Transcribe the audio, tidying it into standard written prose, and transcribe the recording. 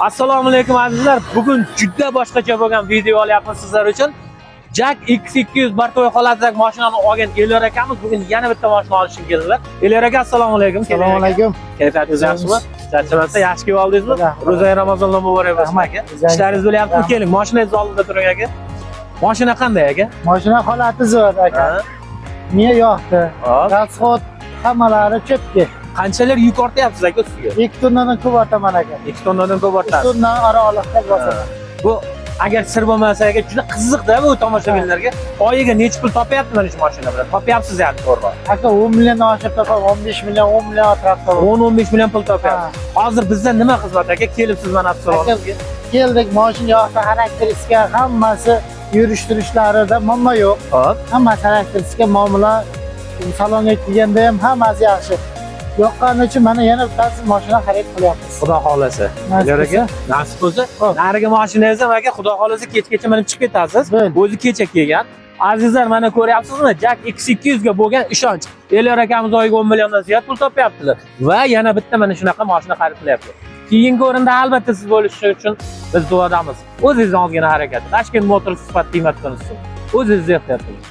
Assalomu alaykum, azizlar. Bugun juda boshqacha bo'lgan video olyapmiz sizlar uchun. JAC X200 бортовой holatidagi mashinani olgan Elyor akamiz bugun yana bitta mashina olish uchun keldilar. Elyor aka, assalomu alaykum. Assalomu alaykum. Kayfiyatingiz yaxshimi? Charchamasa, yaxshi kelib oldingizmi? Rahmat. Ro'za Ramazonlar muborak bo'lsin, Rahmat. aka. Ishlaringiz bo'lyaptimi? Keling, mashinangiz oldida turing, aka. Mashina qanday, aka? Mashina holati zo'r, aka. Menga yoqdi. Hop. Расход hammalari четкий. Qanchalar yuk ortyapsiz, aka, ustiga? 2 tonnadan ko'p ortaman, aka. 2 tonnadan ko'p 3 ortasiz. Tonnadan oraliqda bosaman. Bu agar sir bo'lmasa, aka, juda qiziqda bu tomoshabinlarga. Oyiga necha pul topyapti mana shu mashina bilan? Topyapsiz yani, to'g'ri? Aka, 10 million oshib topaman, 15 million, 10 million atrofda topaman. 10-15 million pul topyapsiz. Hozir bizdan nima xizmat, aka? Kelibsiz mana avtosalonimizga. Keldik, mashina yoqdi, xarakteristika hammasi, yurish turishlarida muammo yo'q. Hammasi xarakteristika, muomala, salonga kelganda ham hammasi yaxshi. Yoqqani uchun mana yana bittasi mashina xarid qilyapmiz. Xudo xohlasa. Nasib Elyor aka, nasib bo'lsa, narigi mashinangiz ham, aka, xudo xohlasa, kechgacha minib chiqib ketasiz. Bo'ldi. O'zi kecha kelgan. Azizlar, mana ko'ryapsizmi? JAC X200 ga bo'lgan ishonch. Elyor akamiz oyiga 10 milliondan ziyod pul topyaptilar va yana bitta mana shunaqa mashina xarid qilyapti. Keyingi o'rinda albatta siz bo'lishi uchun biz duodamiz. O'zingizni ozgina harakat. Tashkent Motors sifat qiymat kunisi. O'zingizni ehtiyot qiling.